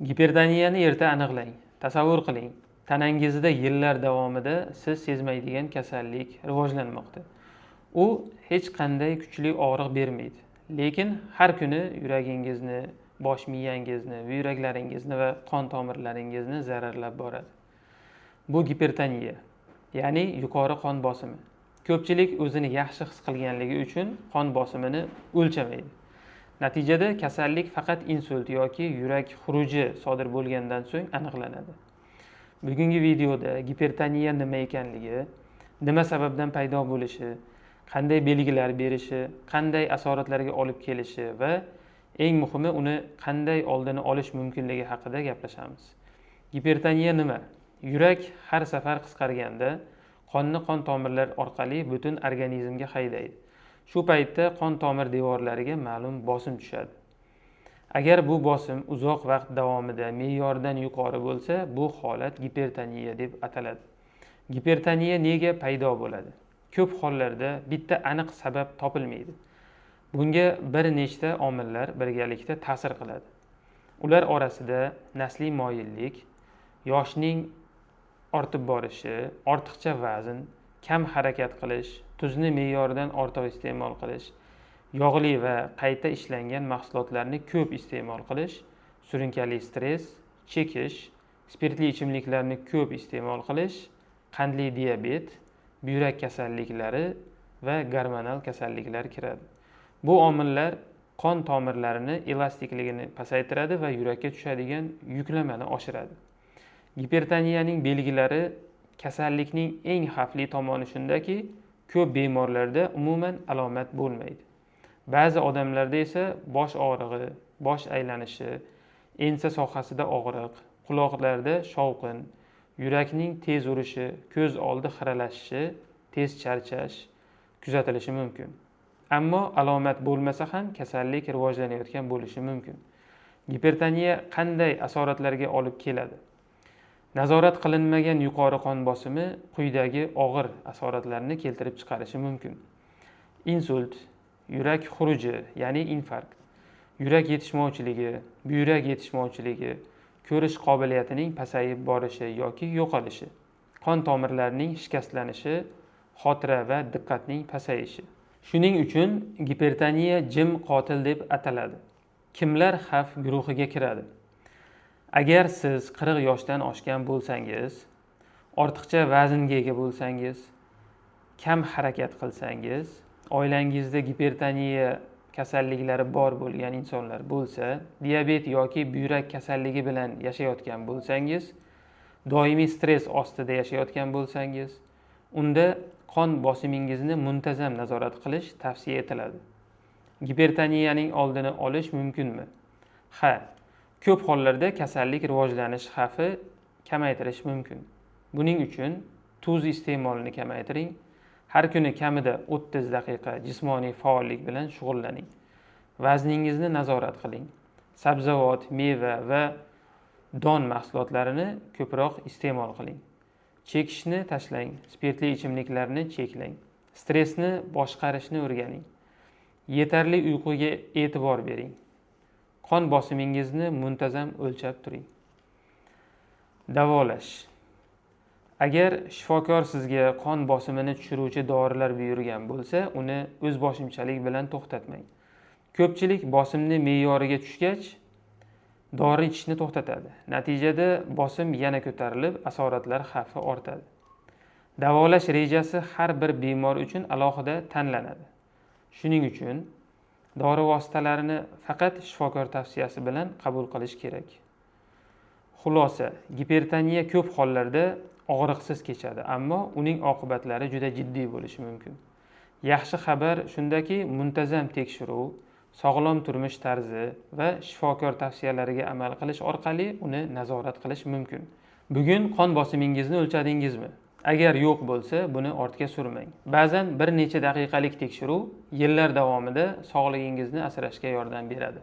Gipertoniyani erta aniqlang. Tasavvur qiling, tanangizda yillar davomida siz sezmaydigan kasallik rivojlanmoqda. U hech qanday kuchli og'riq bermaydi, lekin har kuni yuragingizni, bosh miyangizni, buyraklaringizni va qon tomirlaringizni zararlab boradi. Bu gipertoniya, ya'ni yuqori qon bosimi. Ko'pchilik o'zini yaxshi his qilganligi uchun qon bosimini o'lchamaydi. Natijada kasallik faqat insult yoki yurak xuruji sodir bo'lgandan so'ng aniqlanadi. Bugungi videoda gipertoniya nima ekanligi, nima sababdan paydo bo'lishi, qanday belgilar berishi, qanday asoratlarga olib kelishi va eng muhimi, uni qanday oldini olish mumkinligi haqida gaplashamiz. Gipertoniya nima? Yurak har safar qisqarganda qonni qon tomirlar orqali butun organizmga haydaydi. Shu paytda qon tomir devorlariga ma'lum bosim tushadi. Agar bu bosim uzoq vaqt davomida me'yordan yuqori bo'lsa, bu holat gipertoniya deb ataladi. Gipertoniya nega paydo bo'ladi? Ko'p hollarda bitta aniq sabab topilmaydi. Bunga bir nechta omillar birgalikda ta'sir qiladi. Ular orasida nasliy moyillik, yoshning ortib borishi, ortiqcha vazn, kam harakat qilish, tuzni me'yordan ortiq iste'mol qilish, yog'li va qayta ishlangan mahsulotlarni ko'p iste'mol qilish, surunkali stress, chekish, spirtli ichimliklarni ko'p iste'mol qilish, qandli diabet, buyrak kasalliklari va gormonal kasalliklar kiradi. Bu omillar qon tomirlarini elastikligini pasaytiradi va yurakka tushadigan yuklamani oshiradi. Gipertoniyaning belgilari. Kasallikning eng xavfli tomoni shundaki, ko'p bemorlarda umuman alomat bo'lmaydi. Ba'zi odamlarda esa bosh og'rig'i, bosh aylanishi, ensa sohasida og'riq, quloqlarda shovqin, yurakning tez urishi, ko'z oldi xiralashishi, tez charchash kuzatilishi mumkin. Ammo alomat bo'lmasa ham kasallik rivojlanayotgan bo'lishi mumkin. Gipertoniya qanday asoratlarga olib keladi? Nazorat qilinmagan yuqori qon bosimi quyidagi og'ir asoratlarni keltirib chiqarishi mumkin: insult, yurak xuruji, ya'ni infarkt, yurak yetishmovchiligi, buyrak yetishmovchiligi, ko'rish qobiliyatining pasayib borishi yoki yo'qolishi, qon tomirlarining shikastlanishi, xotira va diqqatning pasayishi. Shuning uchun gipertoniya jim qotil deb ataladi. Kimlar xavf guruhiga kiradi? Agar siz 40 yoshdan oshgan bo'lsangiz, ortiqcha vaznga ega bo'lsangiz, kam harakat qilsangiz, oilangizda gipertoniya kasalliklari bor bo'lgan insonlar bo'lsa, diabet yoki buyrak kasalligi bilan yashayotgan bo'lsangiz, doimiy stress ostida yashayotgan bo'lsangiz, unda qon bosimingizni muntazam nazorat qilish tavsiya etiladi. Gipertoniyaning oldini olish mumkinmi? Ha, ko'p hollarda kasallik rivojlanish xavfi kamaytirish mumkin. Buning uchun tuz iste'molini kamaytiring, har kuni kamida 30 daqiqa jismoniy faollik bilan shug'ullaning, vazningizni nazorat qiling, sabzavot, meva va don mahsulotlarini ko'proq iste'mol qiling, chekishni tashlang, spirtli ichimliklarni cheklang, stressni boshqarishni o'rganing, yetarli uyquga e'tibor bering, qon bosimingizni muntazam o'lchab turing. Davolash. Agar shifokor sizga qon bosimini tushiruvchi dorilar buyurgan bo'lsa, uni o'zboshimchalik bilan to'xtatmang. Ko'pchilik bosimni me'yoriga tushgach, dori ichishni to'xtatadi. Natijada bosim yana ko'tarilib, asoratlar xavfi ortadi. Davolash rejasi har bir bemor uchun alohida tanlanadi. Shuning uchun dori vositalarini faqat shifokor tavsiyasi bilan qabul qilish kerak. Xulosa. Gipertoniya ko'p hollarda og'riqsiz kechadi, ammo uning oqibatlari juda jiddiy bo'lishi mumkin. Yaxshi xabar shundaki, muntazam tekshiruv, sog'lom turmush tarzi va shifokor tavsiyalariga amal qilish orqali uni nazorat qilish mumkin. Bugun qon bosimingizni o'lchadingizmi? Agar yo'q bo'lsa, buni ortga surmang. Ba'zan bir necha daqiqalik tekshiruv yillar davomida sog'lig'ingizni asrashga yordam beradi.